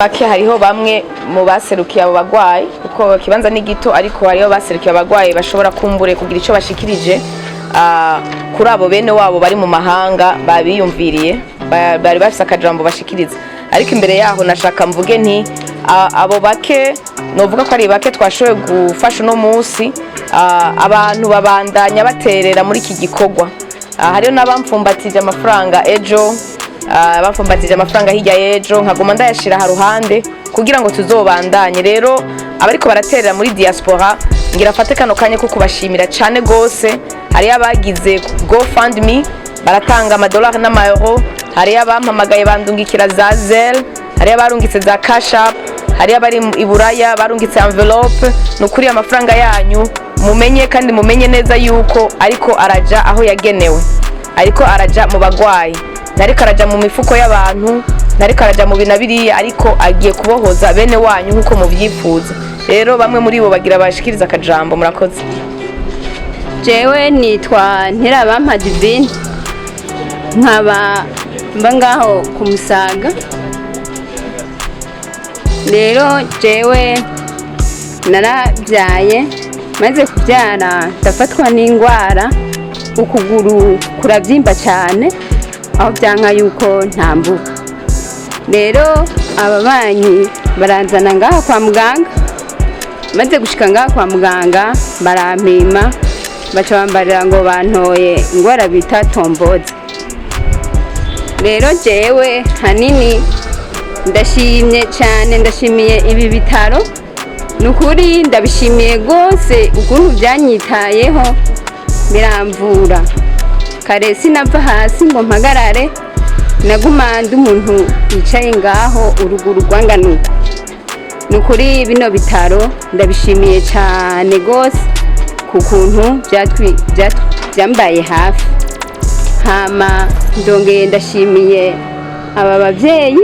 Bake hariho bamwe mu baserukiye abo bagwayi, kuko ikibanza ni gito, ariko hariho baserukiye abagwayi bashobora kumbure kugira ico bashikirije kuri abo bene wabo bari mu mahanga babiyumviriye, bari bafise akajambo bashikiriza. Ariko imbere yaho nashaka mvuge nti abo bake novuga ko ari bake twashoboye gufasha uno munsi, abantu babandanya baterera muri iki gikorwa. Hariho n'abamfumbatije amafaranga ejo, bamfumbatije amafaranga hirya y'ejo, nkaguma ndayashira haruhande kugira ngo tuzobandanye. Rero abariko baraterera muri diaspora, ngira afate kano kanya ko kubashimira cane gose. Hariyo abagize GoFundMe baratanga amadolari n'amayero, hariyo abampamagaye bandungikira za Zelle, hariyo abarungitse za Cash App, hariyo abari i Buraya barungitse envelope. Ni ukuri amafaranga yanyu mumenye kandi mumenye neza yuko ariko araja aho yagenewe, ariko araja mu bagwayi, ntariko araja mu mifuko y'abantu, ntariko araja mu bintu biriya, ariko agiye kubohoza bene wanyu nk'uko muvyifuza. Rero bamwe muri bo bagira bashikiriza akajambo. Murakoze. Jewe nitwa Nterabampa Divine, nkaba mba ngaho ku Musaga. Rero jewe narabyaye, maze kubyara ndafatwa n'indwara, ukuguru kurabyimba cyane aho byanka yuko ntambuka. Rero ababanyi baranzana ngaha kwa muganga. Maze gushika ngaha kwa muganga barampima, baca bambarira ngo bantoye indwara bita thrombose. Rero jewe hanini ndashimye cyane, ndashimiye ibi bitaro, ni ukuri ndabishimiye rwose ukuntu byanyitayeho biramvura. Kare sinava hasi ngo mpagarare, naguma ndi umuntu yicaye ngaho uruguru rwanganuka. Ni ukuri bino bitaro ndabishimiye cyane rwose ku kuntu byambaye hafi. Hama ndongeye ndashimiye aba babyeyi,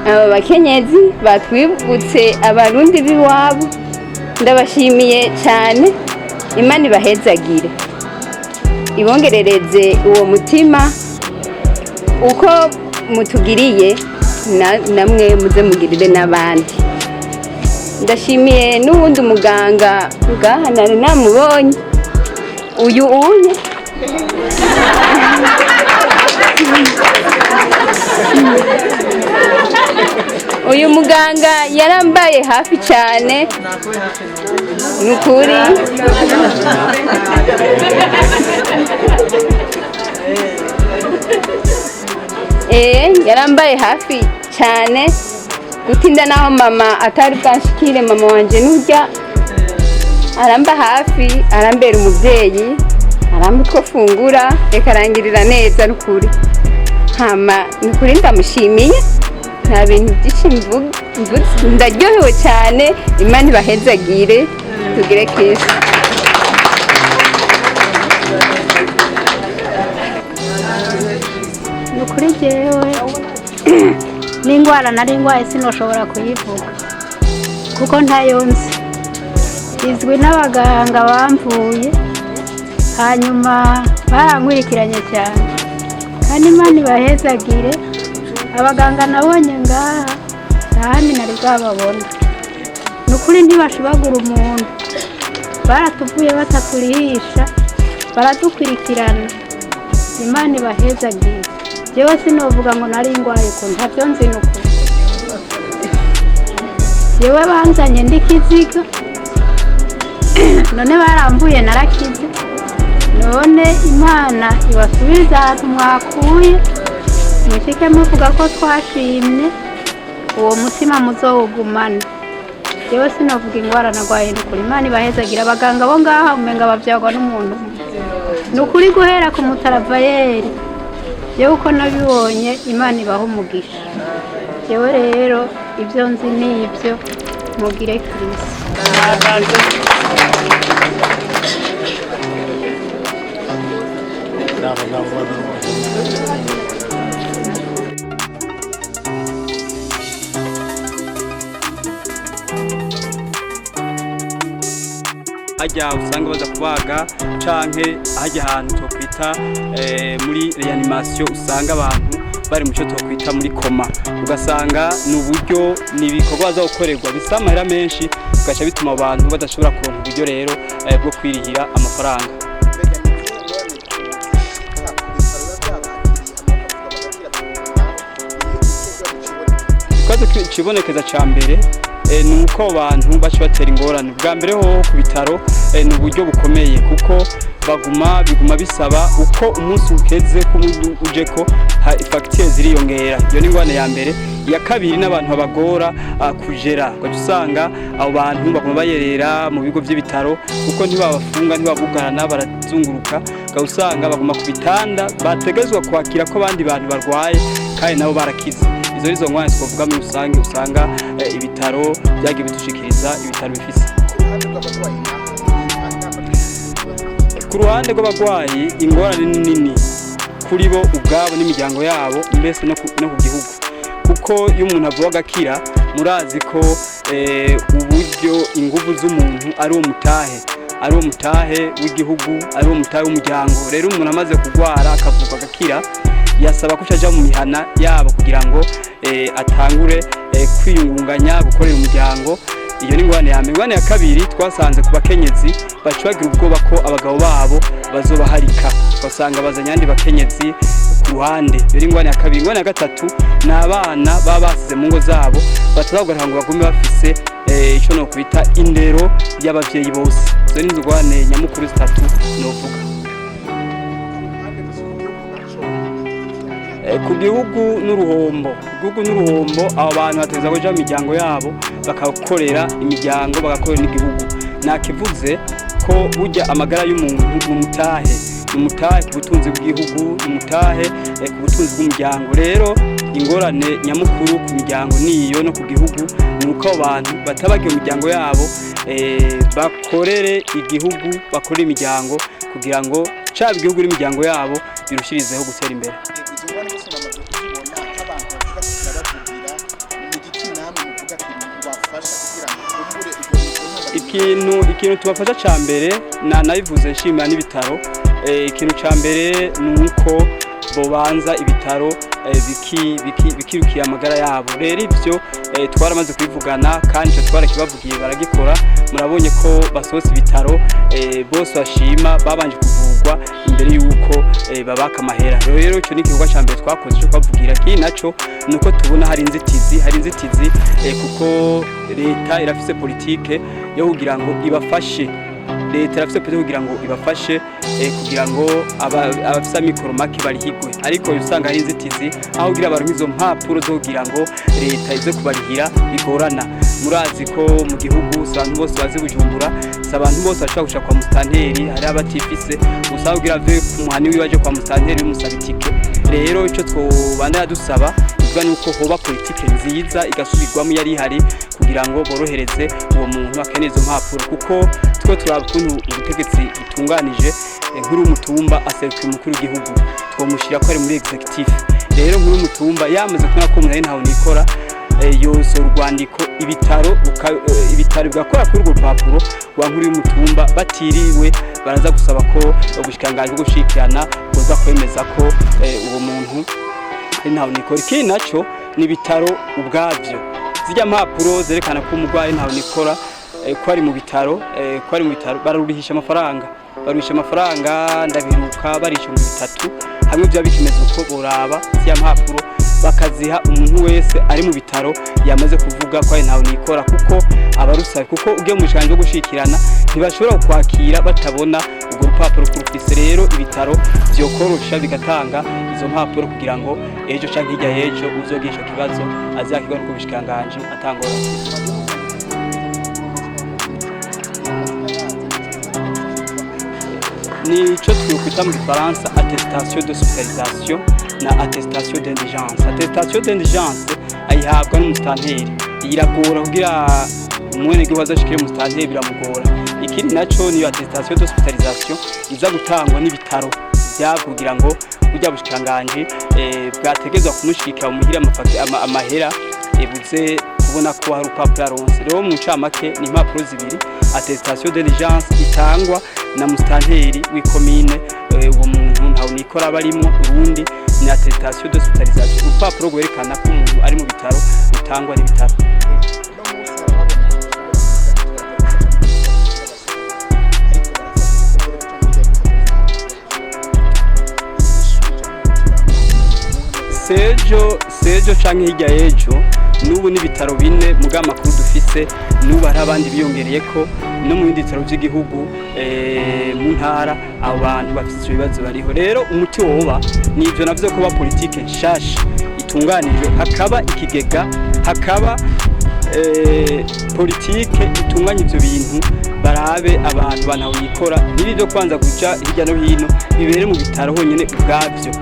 aba bakenyezi batwibutse Abarundi b'iwabo, ndabashimiye cyane. Imana ibahezagire, ibongerereze uwo mutima uko mutugiriye, namwe muze mugirire n'abandi. Ndashimiye n'uwundi muganga ngaha nari namubonye uyu uye. Uyu muganga yarambaye hafi cyane, ni ukuri. Yarambaye hafi cyane, gutinda naho mama atari bwanshikire, mama wanje nurya aramba hafi, arambera umubyeyi, aramba utwo fungura, reka arangirira neza nukuri. Hama nukuri ndamushimiye, nta bintu byinshi mvuze, ndaryohewe cyane. Imana ibahezagire, tugire kisi. Ni ukuri jyewe n'indwara nari ndwaye sinoshobora kuyivuga kuko ntayo nzi, izwi n'abaganga bamvuye, hanyuma barankurikiranye cyane. Kandi Imana ibahezagire, abaganga nabonye ngaha ntahandi nari bwababona. Ni ukuri ntibashibagura umuntu, baratuvuye bataturihisha, baradukurikirana. Imana ibahezagire. Jewe sinovuga ngo nari ndwaye uko, ntabyo nzi ni ukuri. Jewe banzanye ndi kiziga, none baramvuye narakize. None Imana ibasubize ahantu mwakuye, mushike muvuga ko twashimye, uwo mutima muzowugumane. Jewe sinovuga ingwara narwaye, ni ukuri. Imana ibahezagire. Abaganga bo ngaha umenga bavyagwa n'umuntu umwe, ni ukuri, guhera ku mutaravayeri. Jewe uko nabibonye, Imana ibaha umugisha. Jewe rero ibyo nzi ni ibyo. Mugire kirisi. Hajya usanga baza kubaga canke hajya ahantu twokwita muri reanimation usanga abantu Bari mu cyo twakwita muri coma, ugasanga ni uburyo, ni ibikorwa baza gukorerwa bisaba amahera menshi, bigaca bituma abantu badashobora kuronka uburyo rero bwo kwirihira amafaranga. Mbega ni izihe ngorane ku bitaro biba byabakiriye hama bakavuga bagakira, bakaguma ngaho? Iyo icyo kibazo kiboneka? Ikibazo kibonekeza ca mbere ni uko abantu baca batera ingorane. Bwa mbere hoho ku bitaro ni uburyo bukomeye, kuko baguma biguma bisaba uko umunsi ukeze ko uje ko fagitire ziriyongera. Iyo ni ingorane ya mbere. Iya kabiri, n'abantu babagora kujera, ugaca usanga abo bantu baguma bayerera mu bigo by'ibitaro, kuko ntibabafunga, ntibabugarana, barazunguruka, ugaca usanga baguma ku bitanda bategezwa kwakira ko abandi bantu barwaye kandi nabo barakize. Izo nizo ngorane twavuga muri rusange usanga ibitaro byagiye bidushikiriza, ibitaro bifise. Ku ruhande rw'abarwayi naho? Ku ruhande rw'abarwayi, ingorane ni nini kuri bo ubwabo n'imiryango yabo, mbese no ku gihugu, kuko iyo umuntu avuga agakira, murazi ko uburyo inguvu z'umuntu ari uwo mutahe w'igihugu, ari uwo mutahe w'umuryango. Rero umuntu amaze kurwara akavurwa agakira, yasaba ko aja mu mihana yabo kugira ngo atangure kwiyungunganya, gukorera umuryango. Iyo ni ingorane ya mbere. Ingorane ya kabiri, twasanze ku bakenyezi baca bagira ubwoba ko abagabo babo bazobaharika, ugasanga bazanye abandi bakenyezi ku ruhande. Iyo ni ingorane ya kabiri. Ingorane ya gatatu ni abana baba basize mu ngo zabo, batazagaruka ngo bagume bafise ico nokwita indero y'abavyeyi bose. Izo ni ingorane nyamukuru zitatu novuga. Ku gihugu n'uruhombo, ku gihugu n'uruhombo. Abo bantu bategerezwa kuja mu miryango yabo, bakakorera imiryango, bagakorera n'igihugu. Nakivuze ko burya amagara y'umuntu ni umutahe ku butunzi bw'igihugu, ni umutahe ku butunzi bw'umuryango. Rero ingorane nyamukuru ku miryango niyo no ku gihugu ni uko abo bantu batabagiye mu miryango yabo, bakorere igihugu, bakorere imiryango, kugira ngo caba igihugu n'imiryango yabo birushirizeho gutera imbere. Izo ngorane zose bamaze kuzibona, nk'abantu bavuga ati turabavugira, ni igiki namwe muvuga ati mubafasha kugira ngo kumbure ibyo bintu? Ikintu tubafasha ca mbere, na nabivuze nshimira n'ibitaro, ikintu ca mbere ni uko bobanza ibitaro bikirukiye amagara yabo. Rero ivyo twaramaze kubivugana kandi ico twarakibavugiye, baragikora. Murabonye ko basohotse ibitaro, bose bashima babanje kuvurwa imbere yuko babaka amahera. Rero ico ni igikorwa ca mbere twakoze cyo kubavugira. Ikindi naco ni uko tubona hari inzitizi, kuko leta irafise politike yo kugira ngo ibafashe, leta irafise politike kugira ngo ibafashe, kugira ngo abafise amikoro make barihigwe, ariko usanga hari inzitizi aho kugira baronke izo mpapuro zo kugira ngo leta ize kubarihira bigorana. Murazi ko mu gihugu si abantu bose bazi Bujumbura, si abantu bose bashobora gushika kwa musitanteri. Hari abatifise, usanga kugira ave ku muhani wiwe aje kwa musitanteri bimusaba itike. Rero ico twobandanya dusaba ivuga ni uko hoba politike nziza igasubirwamo yari ihari, kugira ngo borohereze uwo muntu akeneye izo mpapuro, kuko two turaba ukuntu ubutegetsi butunganije. Nkuru w'umutumba aserukiye umukuru w'igihugu, twomushyira ko ari muri exécutif. Rero nkuru w'umutumba yamaze kubona ko umuntu ari ntaho nikora, yosohora urwandiko, ibitaro bigakora kuri urwo rupapuro rwa nkuru y'umutumba, batiriwe baraza gusaba ko ubushikiranganji bwo gushikirana buza kwemeza ko uwo muntu ari ntaho nikora. Ikindi naco ni ibitaro ubwavyo, zirya mpapuro zerekana ko umurwayi ntaho nikora, ko ari mu bitaro, bararihisha amafaranga, baruhisha amafaranga. Ndabiruka barisha 3000. Hamwe byaba bikimeze uko, boraba zirya mpapuro bakaziha umuntu wese ari mu bitaro yamaze kuvuga ko ari ntawe nikora, kuko abarusabe, kuko ugiye mu bushikiranganji bwo gushikirana ntibashobora kukwakira batabona urwo rupapuro kurufise. Rero ibitaro vyokorosha bigatanga izo mpapuro kugira ngo ejo canke hirya y'ejo uzogira ico kibazo azakirwa n'ubwo bushikiranganji atangorane. Nico twokwita mu gifaransa attestation d'hospitalisation na attestation d'indigence. Attestation d'indigence ayihabwa n'umusitanteri, iragora kugira umwenegihugu azashikire umusitanteri, biramugora. Ikindi naco niyo attestation d'hospitalisation iza gutangwa n'ibitaro vyabo, kugira ngo burya bushikiranganji bwategerezwa kumushikira muhira amahera buze kubona ko hari urupapuro yaronse. Rero mu ncamake ni impapuro zibiri: attestation d'indigence itangwa na musitanteri w'ikomine, uwo muntu ntawe nikora aba arimwo, urundi Ni attestation d'hospitalisation, urupapuro rwerekana ko umuntu ari mu bitaro, rutangwa n'ibitaro. Uno munsi harababona bashobora kuvuga ati turajya gufasha, ariko barafata igikombe cyo muri Sejo sejo canke hirya y'ejo, n'ubu n'ibitaro bine muga amakuru dufise, n'ubu hari abandi biyongereye ko no mu bindi bitaro by'igihugu, mu ntara, abo bantu bafite ivyo bibazo bariho. Rero umuti woba ni ivyo navyo, kuba politike nshasha itunganijwe, hakaba ikigega, hakaba politike itunganya ivyo bintu, barabe abantu banawikora n'ibi byo kwanza kuja hirya no hino, bibere mu bitaro honyene ubwavyo,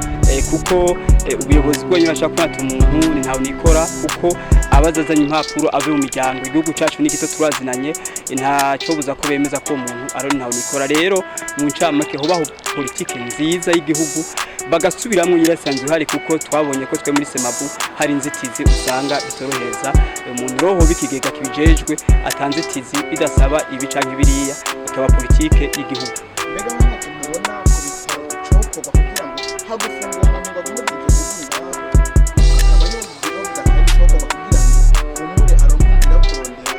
kuko ubuyobozi bwonyene bashaka kubona ati umuntu ni ntawe nikora, kuko abaza azanye impapuro ave mu miryango. Igihugu cacu ni gito, turazinanye, nta buza ko bemeza ko uwo muntu ari ntawe nikora. Rero mu ncamake, hobaho politike nziza y'igihugu, bagasubiramwo yirasanzwe ihari, kuko twabonye ko twe muri Semabu hari inzitizi usanga bitorohereza umuntu. Roho bikigega kibijejwe, atanzitizi, bidasaba ibi canke biriya, ikaba politike y'igihugu. Mbega ntacyo mubona ku bitaro cokorwa kugira ngo hagufunga umuntu ngo agume ivyo kuzinga, akaba yovuga ati cokorwa kugira ngo kumbure aronke inzira yo kurondera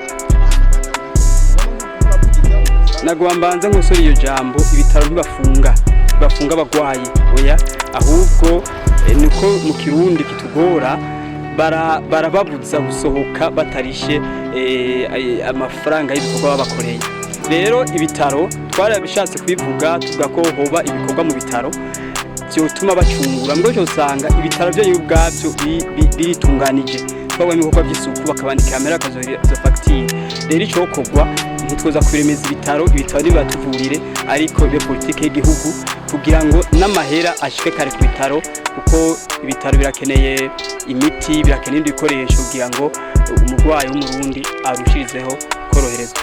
amaganga, mubona nk'uko Nagomba mbanze nkosora iyo jambo. Ibitaro ntibafunga, ntibafunga abagwayi, oya. Ahubwo niko mu Kirundi kitugora, barababuza gusohoka batarishe amafaranga y'ibikorwa babakoreye. Rero ibitaro twarabishatse kubivuga, tuvuga ko hoba ibikorwa mu bitaro vyotuma bacungura, mbwo cyo usanga ibitaro byo ubwabyo biritunganije, twabonye ibikorwa by'isuku, bakabandikira amahera, bakazoha fagitire. Rero icokorwa, ntitwoza kubiremeza ibitaro, ibitaro nibatuvurire, ariko ibe politike y'igihugu kugira ngo n'amahera ashike kare ku bitaro, kuko ibitaro birakeneye imiti, birakeneye ibindi bikoresho kugira ngo umurwayi w'Umurundi arushirizeho koroherezwa.